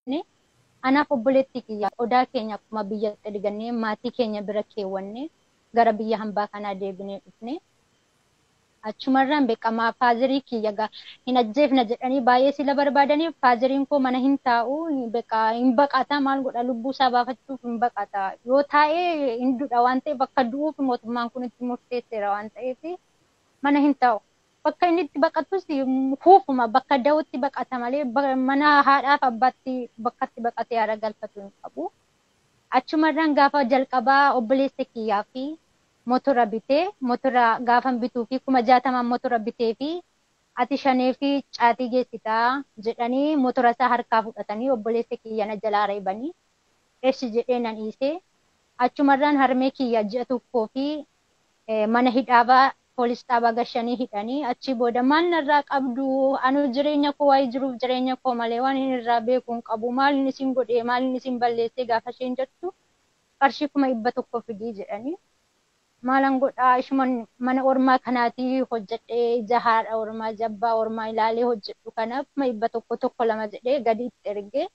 Anaaf obboleettii kiyya qodaa keenya akkuma biyyatti ergannee maatii keenya bira keewwanne gara biyya hambaa kanaa deebinee dhufne. Achumarraan beekamaa faazarii kiyya hin ajjeefna jedhanii baay'ee sila barbaadaniif faazariin koo mana hin taa'u, beekaa hin baqata, maal godha, lubbuu isaa baafachuuf hin baqata. Yoo taa'ee hin duudha waan ta'eef, bakka du'uuf mootummaan kun itti murteesseera waan ta'eef mana hin taa'u. Bakka inni itti baqatus huufuma bakka da'ootti baqata malee mana haadhaaf abbaatti bakka itti baqatee haara galfatu hin qabu. Achumarraan gaafa jalqabaa obboleessa kiyyaa fi motora bitee, motora gaafan bituu fi 60,000 motora bitee fi ati shanee fi caatii geessitaa jedhanii motora isaa harkaa fudhatanii obboleessa kiyya na jalaa reebanii, eessi jedhee nan dhiisee. Achumarraan harmee kiyya ji'a tokkoo fi mana hidhaabaa poolis xaabaa gashanii hidhanii, achii booda maal narraa qabdu, anu jireenya koo waa'ee jiruuf jireenya koo malee waan inni irraa beeku hin qabu, maal inni isin godhee, maal inni isin balleessee gaafa isheen jettu, qarshii 100,000 fidii jedhanii. Maalan godhaa, ishuman mana ormaa kanaatii hojjedhee ija haadha ormaa jabbaa ormaa ilaalee hojjedhu kanaaf 100,000 tokko lama jedhee gadi itti ergee,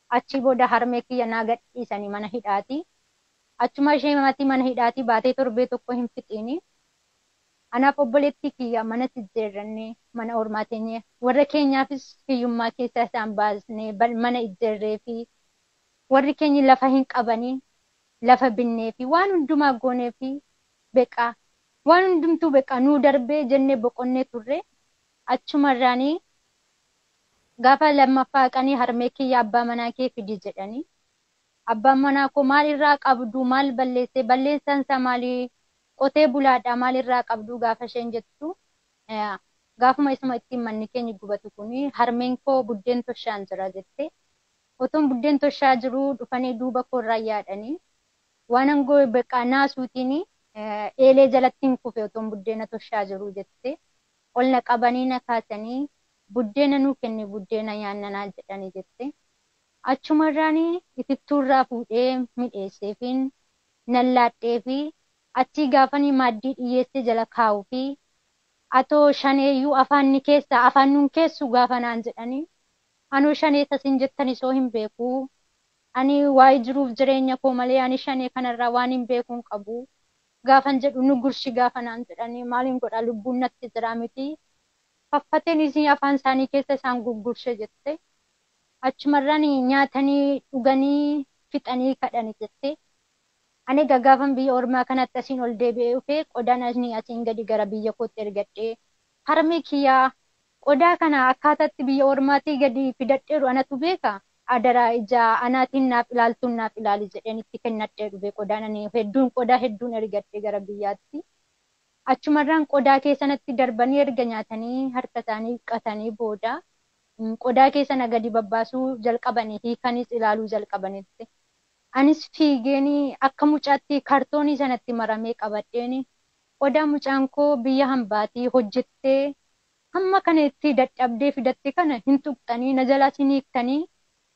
achii booda harmee kiyya naa gadhiisanii mana hidhaatii. Achuma ishee maatii mana hidhaatii baatee torbee tokko hin fixiini. Anaaf obboleettii kiyya mana jijjiirrannee mana ormaa teenyee warra keenyaafis hiyyummaa keessa isaan baasnee mana ijjeerree fi warri keenya lafa hin qabanii lafa binnee fi waan hundumaa goonee fi beqaa waan hundumtuu beqaa nuu darbee jennee boqonnee turre. Achumarraanii gaafa lammaffaa qanii harmee kiyya abbaa manaa kee fidi jedhanii, abbaan manaa koo maal irraa qabdu, maal balleessee, balleessaan isaa maalii, qotee bulaadha, maal irraa qabdu gaafa isheen jettu, gaafuma isuma ittiin manni keenya gubatu kuni harmeen koo buddeen toshaan jira jette. Otoon buddeen toshaa jiruu dhufanii duuba koorraa yaadanii waan angoo beqaa naasuutiin eelee jalatti hin kufe otoon buddeena toshaa jiruu jette. Ol na qabanii na kaasanii buddeena nuu kenni, buddeena nyaannanaa jedhanii jette. Achumarraanii itittuurraa fuudhee midheesseefiin nallaadhee fi achii gaafanii maaddii dhiyyeessee jala kaa'uu fi atoo shaneeyyuu afaanni keessa afaan nuun keessu gaafa naan jedhanii, anuu shanee tasin jettani soo hin beeku, ani waa'ee jiruuf jireenya koo malee ani shanee kanarraa waan hin beeku hin qabu gaafan jedhu, nu gurshi gaafa naan jedhanii, maaliin godha, lubbuun natti jira miti, faffateen isin afaan isaanii keessa isaan gurgurshe jette. Achumarraan nyaatanii dhuganii fixanii kadhani jette. Ani gaggaafan biyya ormaa kanatti asiin ol deebi'ee dhufee qodaan ani asiin gadi gara biyya kootti ergadhee harmee kiyyaa qodaa kana akkaataatti biyya ormaatii gadi fidadheeru anatu beeka. Adaraa ijaa anaatiin naaf ilaaltuun naaf ilaali jedheen itti kennadhee dhufe qodaan ani hedduun qodaa hedduun ergadhee gara biyyaatti. Achumarraan qodaa keessanatti darbanii erga nyaatanii harka isaanii qatanii booda qodaa keessana gadi babbaasuu jalqabanii hiikanis ilaaluu jalqabanitti. Anis fiigeenii akka mucaatti kaartoonii sanatti maramee qabadheeni qodaa mucaan koo biyya hambaatii hojjettee hamma kana itti dadhabdee fidatte kana hin tuqxanii, na jalaas hin hiiktanii,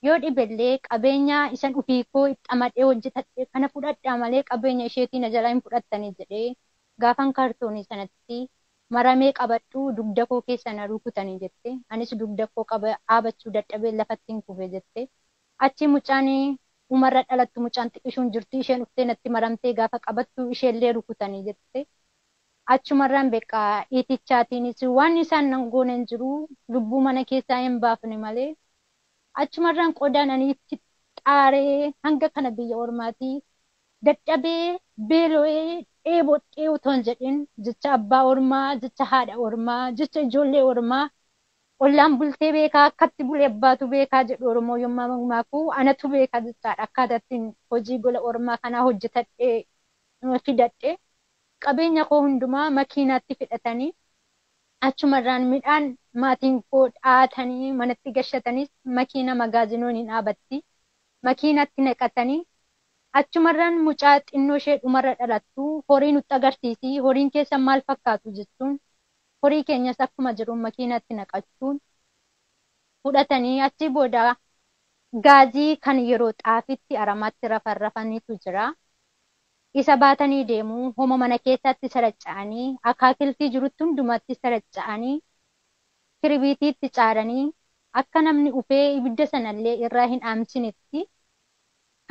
yoo dhibellee qabeenya isan ofii koo itti amadhee hojjetadhe kana fudhadhaa malee qabeenya isheetii na jalaa hin fudhattanii jedhee gaafan kaartoonii sanatti maramee qabadhu dugda koo keessa na rukutanii jette. Anis dugda koo dhaabachuu dadhabee lafatti hin kufe jette. Achi mucaan umarra dhalattu mucaan xiqqishuun jirti, isheen dhuftee natti maramtee gaafa qabattu isheellee rukutanii jette. Achumarraan beekaa dhiitichaatiinis waan isaan nan goone hin jiru, lubbuu mana keessaa hin baafne malee. Achumarraan qodaan ani itti xaaree hanga kana biyya ormaatii dadhabee beela'ee dheebodhee otoo hin jedhin jecha abbaa ormaa, jecha haadha ormaa, jecha ijoollee ormaa, ollaan bultee beekaa akkatti bulee abbaatu beekaa jedhu Oromoo yommaa mammaaku, anatu beekaa jechaadha. Akkaataa ittiin hojii gola ormaa kanaa hojjetadhee fidadhee qabeenya koo hundumaa makiinaatti fidhatanii, achumarraan midhaan maatiin koo dhaatanii manatti gashatanis makiina magaazinoon hin dhaabatti makiinatti naqatanii, achumarraan mucaa xinnoo ishee dhumarra dhalattu horii nutti agarsiisi, horiin keessan maal fakkaatu jechuun horii keenyas akkuma jiru makiinatti naqachuun fudhatanii, achi booda gaazii kan yeroo xaafitti aramaatti rafarrafaniitu jira. Isa baatanii deemu, homa mana keessatti saracca'anii akaakiltii jirutti hundumatti saracca'anii kiribiitiitti caaranii Akka namni ufee ibidda sanallee irraa hin dhaamsinetti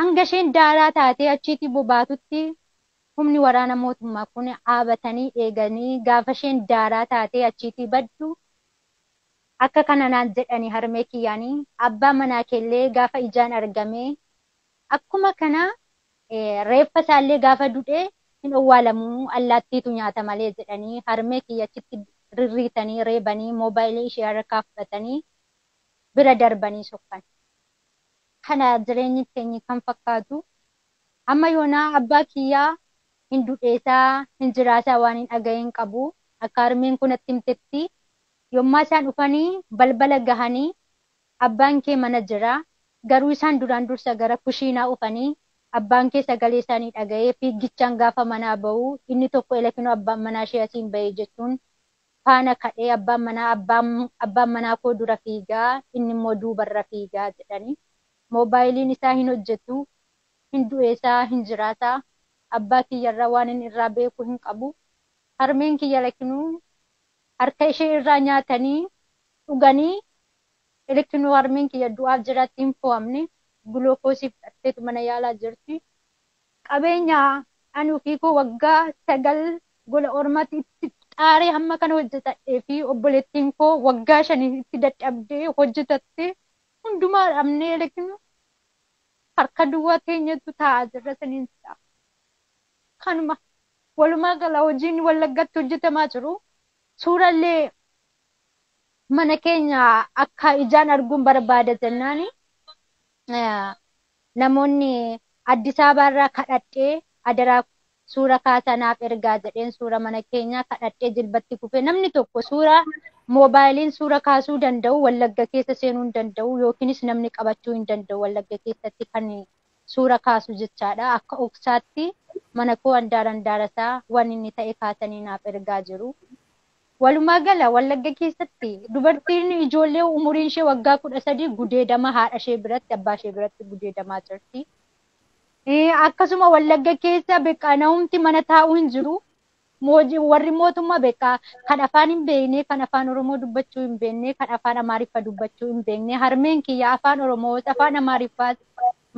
hanga isheen daaraa taatee achiitii bobaatutti humni waraana mootummaa kun dhaabatanii eeganii gaafa isheen daaraa taatee achiitii baddu akka kana naan jedhanii harmee kiyyaanii abbaa manaa keellee gaafa ijaan argame akkuma kana reeffa isaallee gaafa dudhee hin owwaalamuu allaattiitu nyaata malee jedhanii harmee kiyya achitti rirriitanii reebanii moobaayilii ishee harkaa fudhatanii bira darbanii sokkan. Kana jireenyi keenya kan fakkaatu amma yoonaa abbaa kiyyaa hin dudheesaa hin jiraasaa waan hin dhagahin qabu akka harmeen kun natti himtetti yommaa isaan dhufanii balbala gahanii abbaan kee mana jira garuu isaan duraan dursa gara kushiinaa dhufanii abbaan kee sagalee isaanii dhaga'ee fiiggichaan gaafa manaa ba'u inni tokko elekinoo abbaan manaa ishee asiin ba'e jechuun faana kadhee abbaan manaa abbaan manaa koo dura fiigaa inni immoo duubarra fiigaa jedhanii moobaayiliin isaa hin hojjetu hin du'eesaa hin jiraataa abbaa kiyyarraa waan inni irraa beeku hin qabu harmeen kiyya lakinuu harka ishee irraa nyaatanii dhuganii elekinuu harmeen kiyya du'aaf jiraatti hin fo'amne gulukoosii fudhatteetu mana yaalaa jirti. Qabeenya ani ofii koo waggaa 9 gola ormaatti itti xaaree hamma kana hojjetadhee fi obboleettiin koo waggaa 5 itti dadhabdee hojjetatte hundumaa dhabnee elekinuu harka duwwaa teenyetu taa'aa jirra saniin ta'a. Kanuma walumaa gala hojiin Wallaggatti hojjetamaa jiru. Suurallee mana keenya akka ijaan arguun barbaada jennaani namoonni Addis Ababaarraa kadhadhee adaraa suura kaasanaaf ergaa jedheen suura mana keenyaa kadhadhee jilbatti kufee namni tokko suura moobaayiliin suura kaasuu danda'u Wallagga keessa seenuu hin danda'u yookiinis namni qabachuu hin danda'u Wallagga keessatti kan suura kaasu jechaadha. Akka oksaatti mana koo handaara handaarasaa waan inni ta'e kaasanii naaf ergaa jiru. Walumaa gala Wallagga keessatti dubartiin ijoollee umuriin ishee waggaa 13 gudeedama haadha ishee biratti abbaa ishee biratti gudeedamaa jirti. Akkasuma Wallagga keessa beekaa namumti mana taa'uu hin jiru. Warri mootummaa beekaa kan afaan hin beekne, kan afaan Oromoo dubbachuu hin beekne, kan afaan Amaariffaa dubbachuu hin beekne, harmeen kiyya afaan Oromoo, afaan Amaariffaa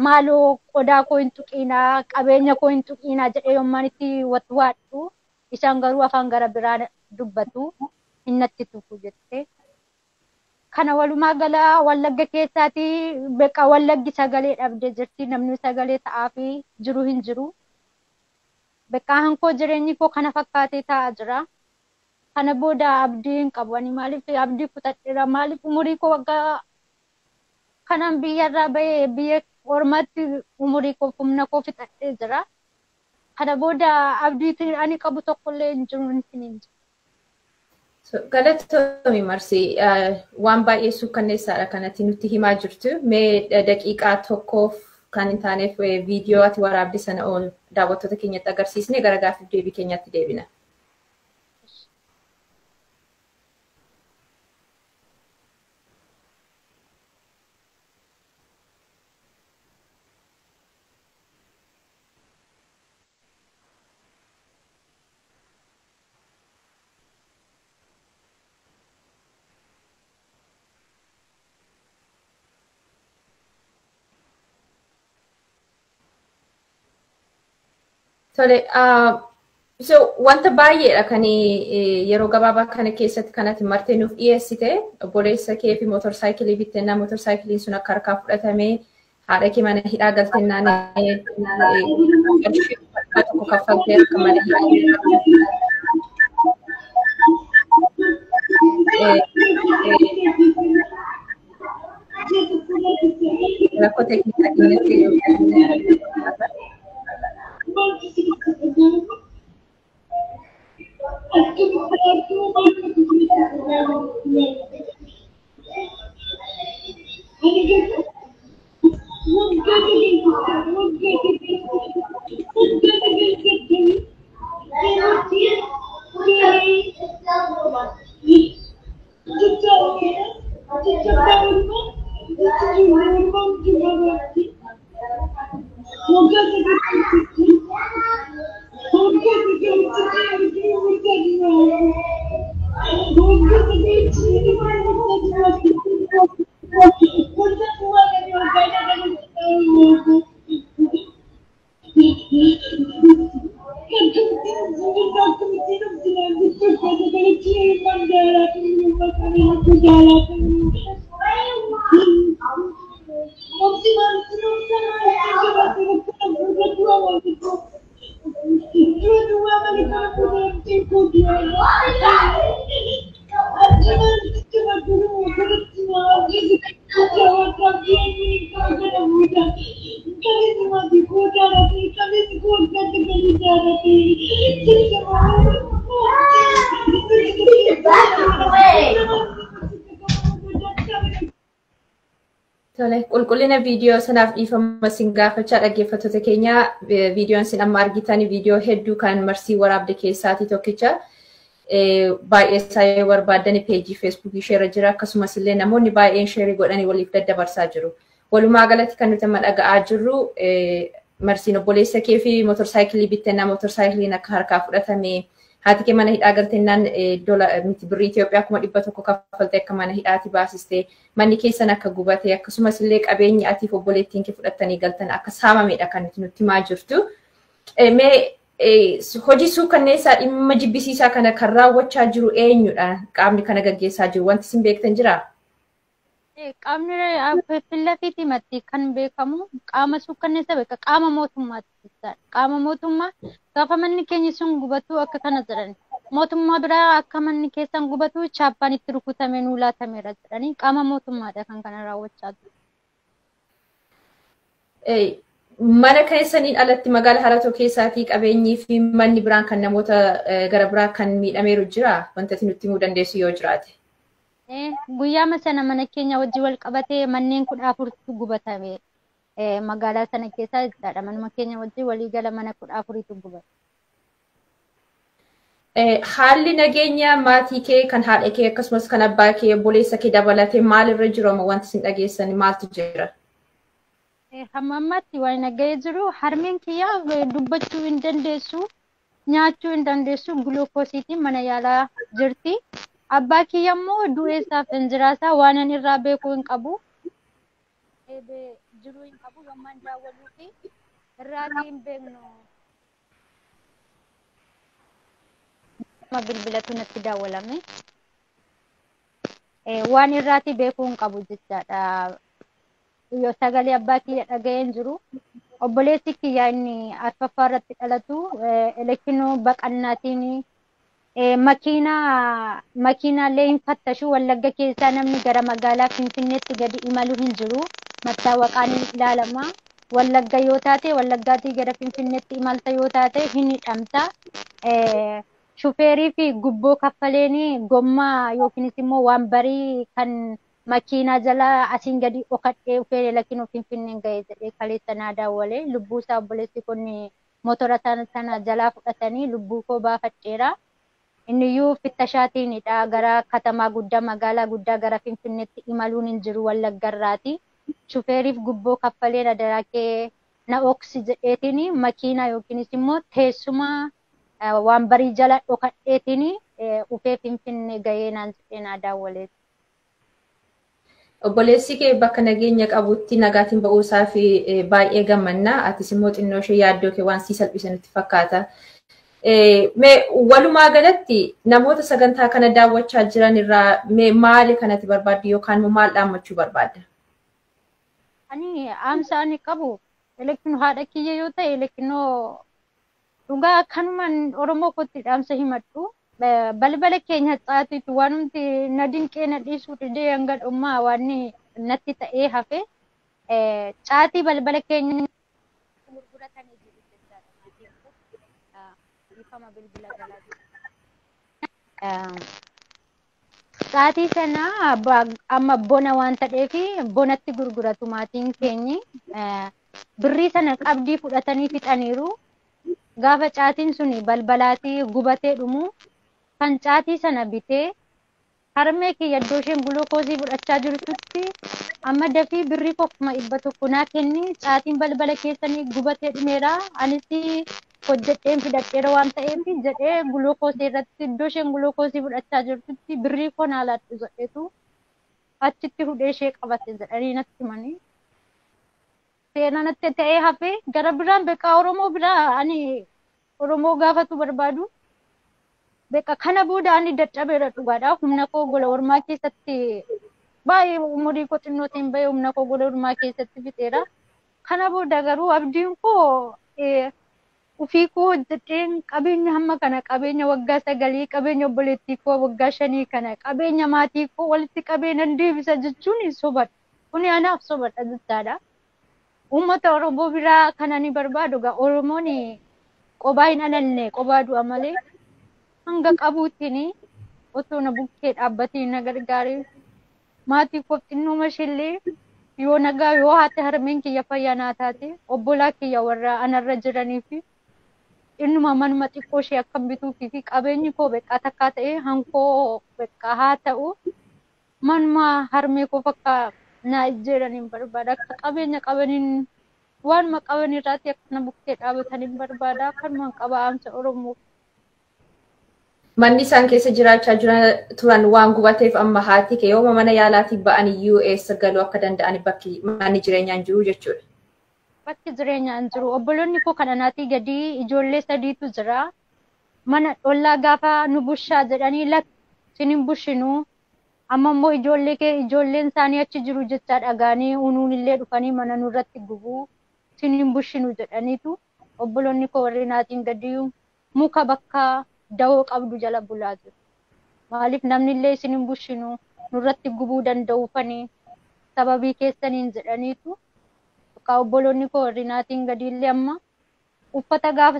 maaloo qodaa koo hin tuqinaa, qabeenya koo hin tuqinaa jedhee yommaan itti watwaadhu isaan garuu afaan gara biraa dubbatu hin natti tuqu jette. Kana walumaa gala Wallagga keessaati beekaa Wallaggi sagalee dhabdee jirti namni sagalee ta'aafi jiru hin jiru. Beekaa hankoo jireenyi koo kana fakkaatee taa'aa jira. Kana booda abdii hin qabu ani maaliif abdii kutadheera maaliif umurii koo waggaa kanaan biyyarraa bahee biyya ormaatti umurii koo humna koo fixadhee jira. Kana booda abdii ani qabu tokkollee hin jiru hin jiru. Galatoomii Marsii waan baay'ee suukkanneessaadha kanatti nutti himaa jirtu. Mee daqiiqaa tokkoof kan hin taaneef viidiyoo ati waraabde sana ol daawwattoota keenyatti agarsiisne gara gaaffiif deebii keenyatti deebina. Tole, so wanta baay'eedha kan yeroo gabaabaa kana keessatti kanatti martee nuuf dhiyeessite obboleessa kee fi mootorsaayikilii bittennaa mootorsaayikiliin sun akka harkaa fudhatamee haadha kee mana hidhaa galtennaan qarshii tokko kaffaltee akka mana hidhaa rakkoo teeknikaa keenyatti Tole, qulqullina viidiyoo sanaaf dhiifama isin gaafachaa dhaggeeffattoota keenya. Viidiyoon isin amma argitan viidiyoo hedduu kan Marsii waraabde keessaati tokkicha. Baay'ee isaa yoo barbaaddan peejii Feesbuukii isheerra jira, akkasumas illee namoonni baay'een sheerii godhanii waliif daddabarsaa jiru. Walumaa galatti kan nuti amma dhaga'aa jirru, Marsiin obboleessa kee fi motorsaayikilii bittennaa motorsaayikiliin akka harkaa fudhatame, haati kee mana hidhaa galtennaan miti birrii Itoophiyaa 100,000 kaffaltee akka mana hidhaati baasiste, manni keessan akka gubate, akkasumas illee qabeenyi atiif obboleettiin kee fudhattanii galtan akka saamamedha kan nuti nutti himaa jirtu. Mee hojii suukanneessaa dhimma jibbisiisaa kana kan raawwachaa jiru eenyudha? Qaamni kana gaggeessaa jiru wanti isin beektan jiraa? Qaamni fillafiitii matti kan beekamu qaama suukanneessa beeka, qaama mootummaati jechaadha. Qaama mootummaa gaafa manni keenya sun gubatu akka kana jedhan, mootummaa biraa akka manni keessan gubatu chaappaan itti rukutame nuu laatameera jedhanii, qaama mootummaadha kan kana raawwachaa jiru. Mana keessaniin alatti magaalaa Haratoo keessaatii qabeenyii fi manni biraan kan namoota gara biraa kan miidhameeru jira, wanta ati nutti himuu dandeessu yoo jiraate? Guyyaama sana mana keenya wajjin wal qabatee manneen 14tu gubatame magaalaa sana keessaa jechaadha. Manuma keenya wajjin waliigala mana 14tu gubate. Haalli nageenya maatii kee, kan haadha kee akkasumas kan abbaa kee, obboleessa kee dabalatee maalirra jiru amma? Wanti isin dhageessan maaltu jira? Hamma ammaatti waan nagahee jiru, harmeen kiyyaa dubbachuu hin dandeessu, nyaachuu hin dandeessu, gulukoosiitiin mana yaalaa jirti. Abbaa kiyya immoo du'eessaaf injiraasaa waan ani irraa beekuu hin qabu. Jiruu hin qabu, yommaan daawwaluu fi irraatii hin beeknu. Bilbilatu natti daawwalame. Waan irraatii beekuu hin qabu jechaadha. Yoo sagalee abbaa kiyya dhaga'ee hin jiru. Obboleessi kiyya inni arfaffaa irratti dhalatu elekinoo baqannaatiin makiinaa makiinaallee hin fattashu. Wallagga keessaa namni gara magaalaa Finfinneetti gadi imalu hin jiru. Mattaawaqaan hin ilaalama. Wallagga yoo taate, Wallaggaatii gara Finfinneetti imalta yoo taate hin hidhamta. Shufeerii fi gubboo kaffaleeni gommaa yookiinis immoo waan barii kan makiinaa jala asiin gadi dhokadhee ufee lakinoo Finfinneen ga'e jedhee kaleessa naa daawwalee, lubbuu isaa obboleessi kun motora sana jalaa fudhatanii lubbuu koo baafadheera. Inniyyuu fittashaatiinidha, gara katamaa guddaa magaalaa guddaa gara Finfinneetti imaluun hin jiru Wallaggarraati. Shufeeriif gubboo kaffalee adaraa kee na oksi jedheetiin makiinaa yookiinis immoo teessuma waan barii jala dhokadheetiin ufee Finfinnee ga'ee naan jedhee naa daawwalee. Obboleessi kee bakka nageenya qabutti nagaatiin ba'uu isaa fi baay'ee gammanna. Atis immoo xinnoo ishee yaaddoo kee waan sii salphise nutti fakkaata. Mee walumaa galatti namoota sagantaa kana daawwachaa jiran irraa mee maali kanatti barbaaddu yookaan immoo maal dhaammachuu barbaadda? Ani dhaamsa ani qabu, elektrinoo haadha kiyya yoo ta'e, elektrinoo dhugaa akkanumaan Oromoo kootti dhaamsa himadhu. Balbala keenya caatiitu waanumti na dinqee na dhiisuu didee hanga dhummaa waan natti ta'ee hafe, caatii balbala keenya gurguratanii jiru jechaadha. Dhiifama, bilbila galaa jiru. Caatii sana amma bona waan ta'eef bonatti gurguratu maatiin keenyi. Birrii sana qabdii fudhatanii fixaniiru. Gaafa caatiin sun balbalaatii gubatee dhumu kan caatii sana bitee harmee kiyya iddoo isheen gulukoosii fudhachaa jirtutti, amma dafii birrii 100,000 naa kenni, caatiin balbala keessanii gubatee dhumeera, anis hojjedheen fidadheera waan ta'eef jedhee, gulukoosii irratti iddoo isheen gulukoosii fudhachaa jirtutti birrii koo naa laadhu jedheetu achitti hudhee ishee qabate jedhanii natti himanii. Seenaa natti ta'ee hafe. Gara biraan beekaa Oromoo biraa ani Oromoo gaafatu barbaadu. Beeka kana booda ani dadhabeera dhugaadha. Humna koo gola ormaa keessatti baay'ee umurii koo xinnoo ta'een bahee humna koo gola ormaa keessatti fixeera. Kana booda garuu abdiin koo ofii koo hojjedheen qabeenya hamma kana, qabeenya waggaa 9, qabeenya obboleettii koo waggaa 5 kana, qabeenya maatii koo walitti qabee nan deebisa jechuun sobadha. Kuni anaaf sobadha jechaadha. Uummata Oromoo biraa kana ni barbaadu egaa Oromoon qobaa hin alalne qobaa du'a malee hanga qabuutiin osoo na bukkee dhaabbatee na gargaaree maatii koof xinnuma isheellee yoo nagaa yoo haati harmeen kiyya fayyaa naa taate obbolaa kiyya warra anarra jiranii fi innuma manuma xiqqoo ishee akkam bituufii fi qabeenyi koo beekaa takkaa ta'e hankoo beekaa haa ta'u manuma harmee koof akka naa ijjeeraniin barbaada akka qabeenya qabaniin waanuma qaban irraati akka na bukkee dhaabataniin barbaada kanumaan qaba dhaamsa Oromoo. Manni isaan keessa jiraachaa turan waan gubateef amma haati kee yooma mana yaalaatiif ba'an iyyuu eessa galuu akka danda'an bakki manni jireenyaa hin jiru jechuudha. Bakki jireenyaa hin jiru. Obboloonni koo kan anaatii gadi ijoollee sadiitu jira. Mana ollaa gaafa nu bushaa jedhanii lakki hin bushinuu amma immoo ijoollee kee ijoolleen isaanii achi jiru jechaa dhagaanii unuun illee dhufanii mana nurratti gubuu hin bushinu jedhaniitu obboloonni koo warri naatiin gadi muka bakka dawoo qabdu jala bulaa jiru. Maaliif namni illee isin hin bushinu nurratti gubuu danda'uufanii sababii keessaniin jedhaniitu obboloonni koo warri naatiin gadi illee amma uffata gaafa